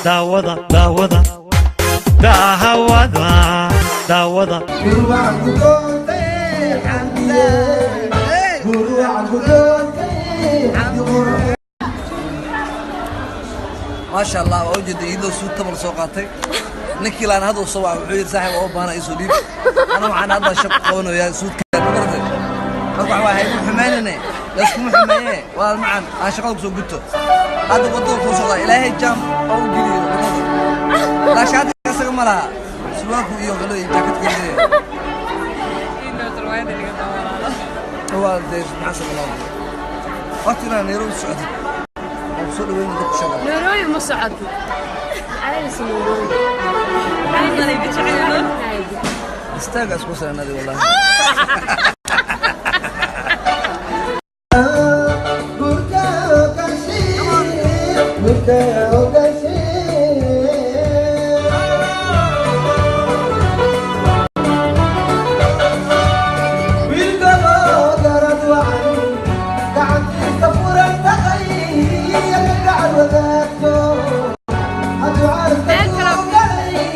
Daawada, daawada, daawada, daawada. Gurwac gudoontay Xamdiye, gurwac gudoontay Xamdi qurux. Maasha Allah, waa ujeeda iyadoo suud tabal soo qaatay. Ninkii laan hadda soo wacay, wuxuu yidhi: "Saaxib, oo baahna isoo dhiib." Ana waxaan hadda shaqo qabanayaa suudka, ma garatay? Marka waxa waay, haygu xumaynane, layskuma xumeeye. Walaal macan, aan shaqada kusoo guto. Hadda waddada kuu socdaa, Ilaahay jaam oo u geliyo waddada. Laa, shaatiga isaga ma laha, surwaalku iyo wuxuu leeyahay jaakadka leeyahay. Waa dee, maxaa sameynaa waqti inaan Nairobi socotid oo soo dhaweyn dadku shaqa. Nairobi ma socoto. Caadaysa Nairobi. Istaaga isku sanadi wallahi. Gurka ogashi, gurka ogashi. Wiilkaloo garad wacan, gacantiisa furan tahay, gacan wadaagto hadduu carabka kuu galay.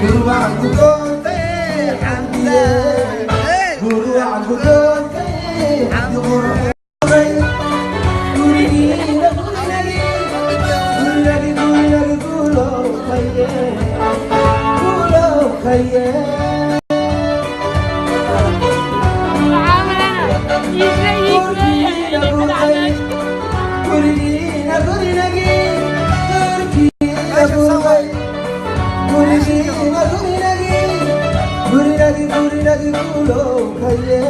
Gurwac gudoontay Xamdiye, gurwac gudoontay Xamdi qurxay. Gurigiina gurinagi, gurinagi, gurinagi, guulow kaye, guulow kaye. Gurigiina gurinagi, gurkiina gurway, gurigiina gurinagi, gurinagi, gurinagi, guulow kaye.